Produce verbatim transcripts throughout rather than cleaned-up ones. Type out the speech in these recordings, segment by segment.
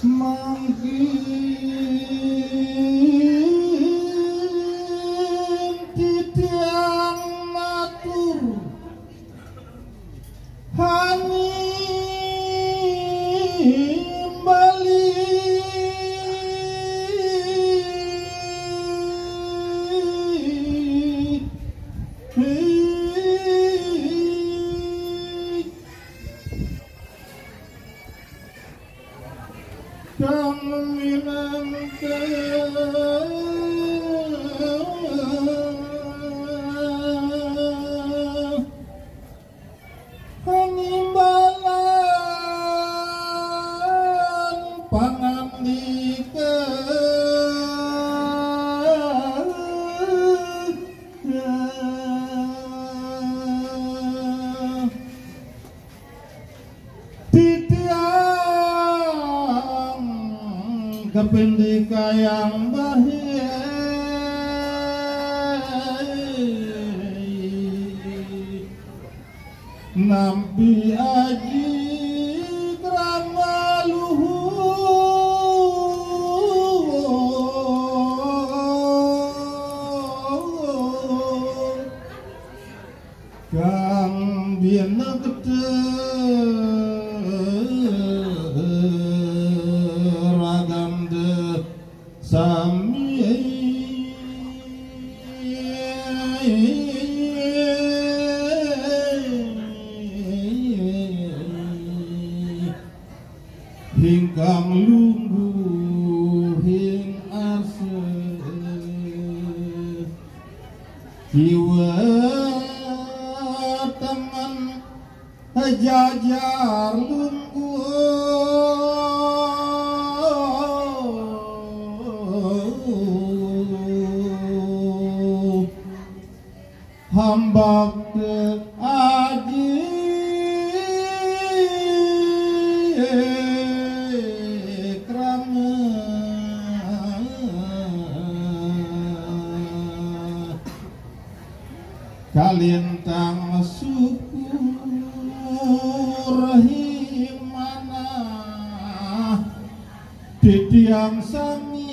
Mangkin titiang matur hanimbali. Kang minangka panimbalan pangandika. Titiang kepindikayang bahi nampi aji krama luhur. Kang bina gede ragam de sami hingkang lungguh hing asih kiwa tengen jajar lungguh hambak aji krama. Kalintang syukur himana titiang sami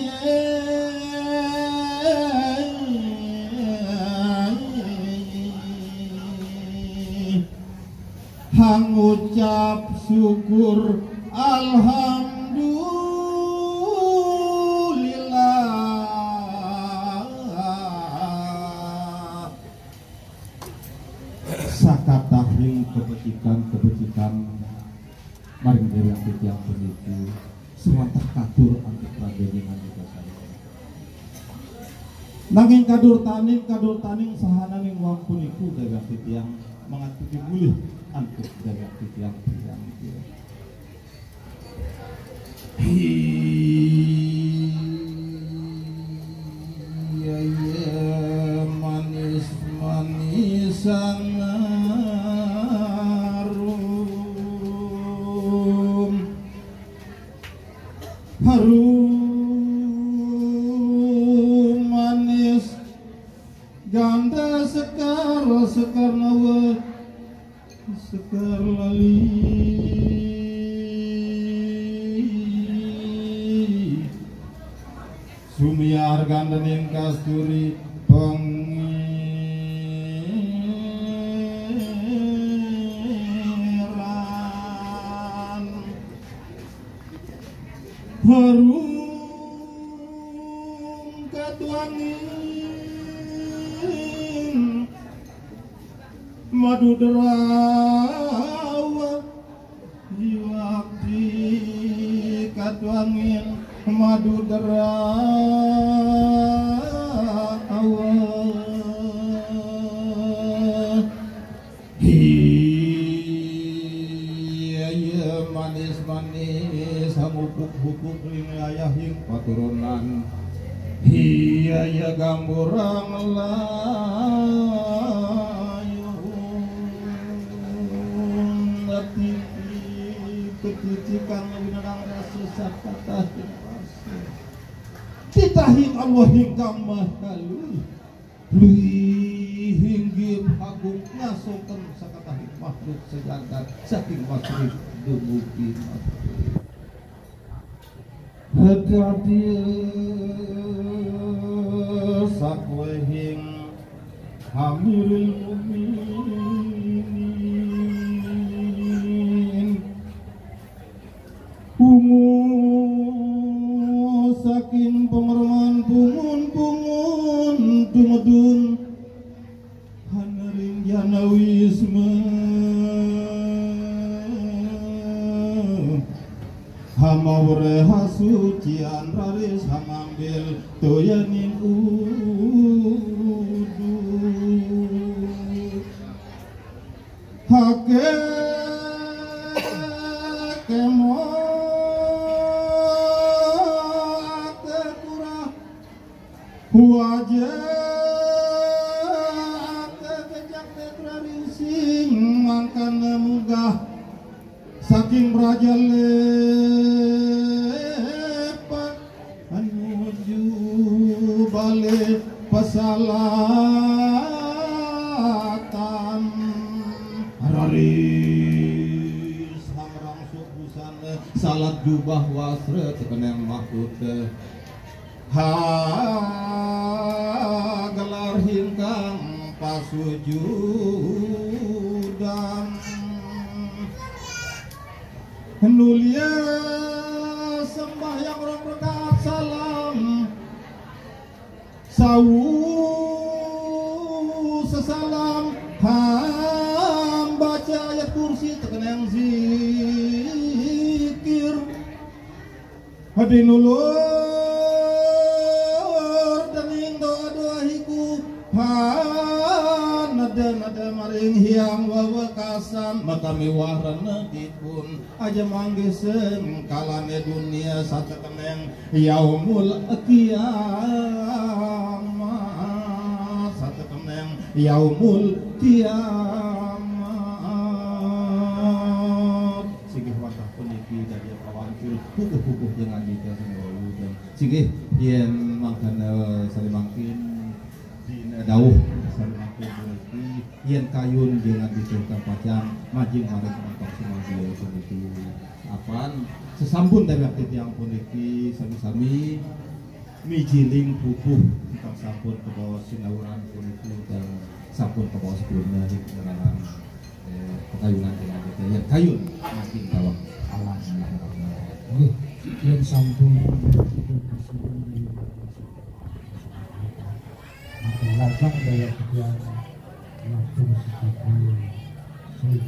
hangucap syukur alhamdulillah. Sakatahing kebecikan-kebecikan maring dewek titiang puniki sumanten katur antuk prajanjinan kita saya. Nanging kadur taning, kadur taning sahananing wang puniku dewek titiang mangantuki mulih antuk dewek titiang titiang. Iya, iya, manis-manisan harum. Harum manis ganda sekar, sekar nawa sekar lali. Sumiar gandaning kasturi pangeran. Harum katuangin madu derawa, iwakti katuangin madu derawa. Iya, iya, manis-manis, hangupuk-hupuk ring ayahing paturunan. Iya, iya, gamburang layung. Titi, petiti kang winarang rasa sakatah rasa. Titahing Allah hingkang mahaluih. Luih inggih agung ngasoken sakatahing makhluk sajagat saking masrih dumugi masrih. Hadadir sakwehing Amirul Mukminin. Bungo saking pengrongan bungun-bungun tumedun hanaring janawisme. Hamawre hasucian raris hamambil toyaning udu. Hake kemo ake kurah. Wajah kejak netra ringsing mangkana munggah saking raja lepat menuju bale pasalatan. Raris hamrangsuk busana salat jubah wastra tekeneng mahkota. Ha gelar hingkang pasujudan. Nulia sembahyang rong rakaat salam. Sawu sesalam ham baca ayat kursi tekeneng zikir. Hadi nulur dening doa-doa hiku. Panada-nada maring hyang wewekasan makamiwah renedipun. Aja manggisin kalane dunia satekeneng yaumul kiamat. Satekeneng yaumul kiamat. Singgih wantah puniki dadi pawancul pupuh-pupuh dengan kita sing wau. Singgih, yen mangkana sane mangkin dina dawuh sane mangkin puniki, yen kayun dengan dituh kapacang majing maring mantong sumangga puniki. Apan sesampun dewek titiang puniki sami-sami mijiling pupuh ingkang sampun kabaos sinauran puniki ingkang sampun kabaos guna ing ngaran, eh, pakayunan dengan kita. Yen kayun makin dawek. Alam. Nggih, yen sampun makin lajeng daya titiang matur sujud sing